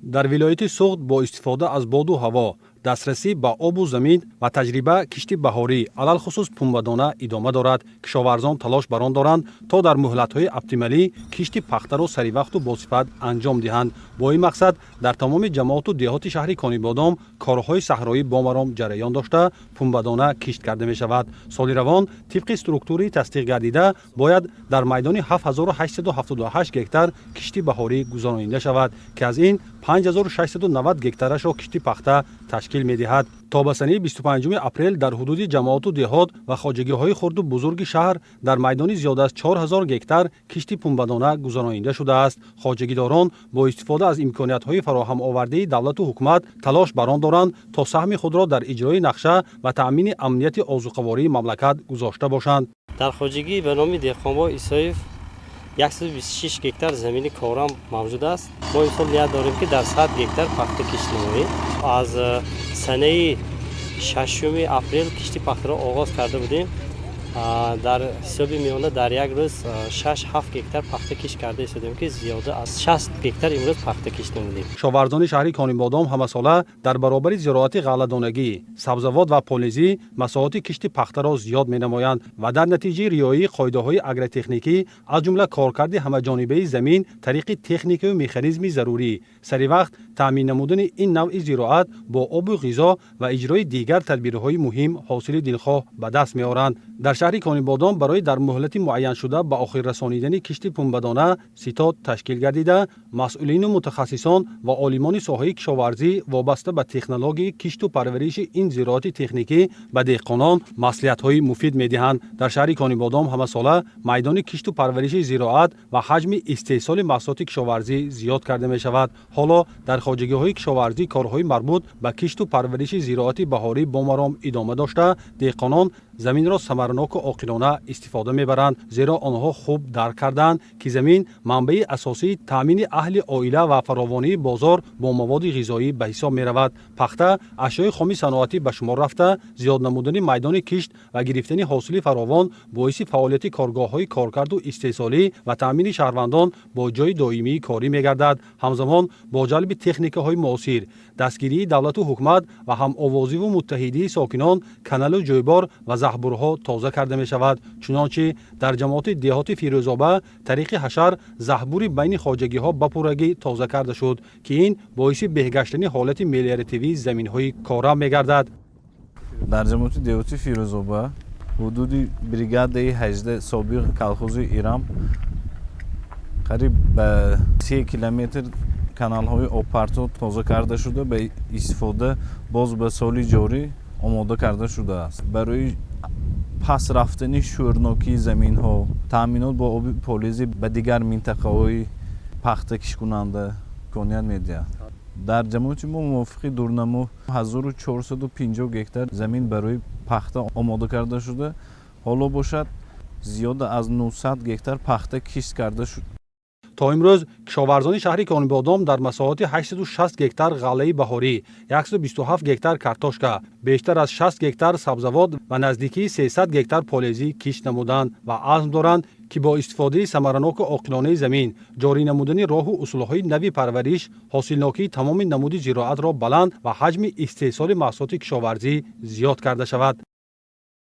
Дар вилояти Суғд бо истифода аз боду ҳаво, дастрасӣ ба обу замин ва таҷриба, кишти баҳорӣ, алалхусус пунбадона, идома дорад. Кишоварзон талош бар он доранд, то дар муҳлатҳои оптималӣ кишти пахтаро саривақту босифат анҷом диҳанд. Бо ин мақсад дар тамоми ҷамоату деҳоти шаҳри Конибодом корҳои саҳроӣ бомаром ҷараён дошта, пунбадона кишт карда мешавад. Соли равон тибқи структураи тасдиқ гардида бояд дар майдони 7878 гектар кишти баҳорӣ гузаронида шавад, ки аз ин 5690 гектарашро кишти пахта ташкил медиҳад. То ба санаи 25 апрел дар ҳудуди ҷамоату деҳот ва хоҷагиҳои хурду бузурги шаҳр дар майдони зиёда аз 4000 гектар кишти пунбадона гузаронида шудааст. Хоҷагидорон бо истифода аз имкониятҳои фароҳамовардаи давлату ҳукумат талош бар он доранд, то саҳми худро дар иҷрои нақша ва таъмини амнияти озуқавории мамлакат гузошта бошанд. Дар хоҷагӣ ба номи Деҳқонбой Исоев 126 гектар замини корам мавҷуд аст. Мо имсол ният дорем, ки дар 100 гектар пахта кишт намоем. Аз санаи 6 апрел кишти пахтаро оғоз карда будем. Дар ҳисоби миёна дар як рӯз 6-7 гектар пахта кишт карда истодем, ки зиёда аз 60 гектар имрӯз пахта кишт намудем. Кишоварзони шаҳри Конибодом ҳамасола дар баробари зироати ғалладонагӣ, сабзавот ва полезӣ масоҳати кишти пахтаро зиёд менамоянд ва дар натиҷаи риояи қоидаҳои агротехникӣ, аз ҷумла коркарди ҳамаҷонибаи замин тариқи техникаю механизми зарурӣ, саривақт таъмин намудани ин навъи зироат бо обу ғизо ва иҷрои дигар тадбирҳои муҳим ҳосили дилхоҳ ба даст меоранд. Дар шаҳри Конибодом барои дар муҳлати муайяншуда ба охир расонидани кишти пунбадона ситод ташкил гардида, масъулину мутахассисон ва олимони соҳаи кишоварзӣ вобаста ба технологияи кишту парвариши ин зироати техникӣ ба деҳқонон маслиҳатҳои муфид медиҳанд. Дар шаҳри Конибодом ҳамасола майдони кишту парвариши зироат ва ҳаҷми истеҳсоли маҳсулоти кишоварзӣ зиёд карда мешавад. Ҳоло дар хоҷагиҳои кишоварзӣ корҳои марбут ба кишту парвариши зироати баҳорӣ бомаром идома дошта, деҳқонон заминро самараноку оқилона истифода мебаранд, зеро онҳо хуб дарк кардаанд, ки замин манбаи асосии таъмини аҳли оила ва фаровонии бозор бо маводи ғизоӣ ба ҳисоб меравад. Пахта ашёи хоми саноатӣ ба шумор рафта, зиёд намудани майдони кишт ва гирифтани ҳосили фаровон боиси фаъолияти коргоҳҳои коркарду истеҳсолӣ ва таъмини шаҳрвандон бо ҷойи доимии корӣ мегардад. Ҳамзамон бо ҷалби техникаҳои муосир, дастгирии давлату ҳукумат ва ҳамовозиву муттаҳидии сокинон каналу ҷӯйбор ва заҳбурҳо тоза карда мешавад. Чунончи дар ҷамоати деҳоти Фирӯзоба тариқи ҳашар заҳбури байни хоҷагиҳо ба пуррагӣ тоза карда шуд, ки ин боиси беҳгаштани ҳолати мелиоративии заминҳои корам мегардад. Дар ҷамоати деҳоти Фирӯзоба, ҳудуди бригадаи 18, собиқ колхози Ирам, қариб ба 3 километр каналҳои обпартов тоза карда шуда, ба истифода боз ба соли ҷорӣ омода карда шудааст. Барои пас рафтани шӯрнокии заминҳо, таъминот бо оби полезӣ ба дигар минтақаҳои пахта кишткунанда имконият медиҳад. Дар ҷамоати мо мувофиқи дурнамо 1450 гектар замин барои пахта омода карда шуда, ҳоло бошад, зиёда аз 900 гектар пахта кишт карда шуд. То имрӯз кишоварзони шаҳри Конибодом дар масоҳати 860 гектар ғаллаи баҳорӣ, 127 гектар картошка, бештар аз 60 гектар сабзавот ва наздикии 300 гектар полезӣ кишт намуданд ва азм доранд, ки бо истифодаи самараноку оқилонаи замин, ҷорӣ намудани роҳу усулҳои нави парвариш ҳосилнокии тамоми намуди зироатро баланд ва ҳаҷми истеҳсоли маҳсулоти кишоварзӣ зиёд карда шавад.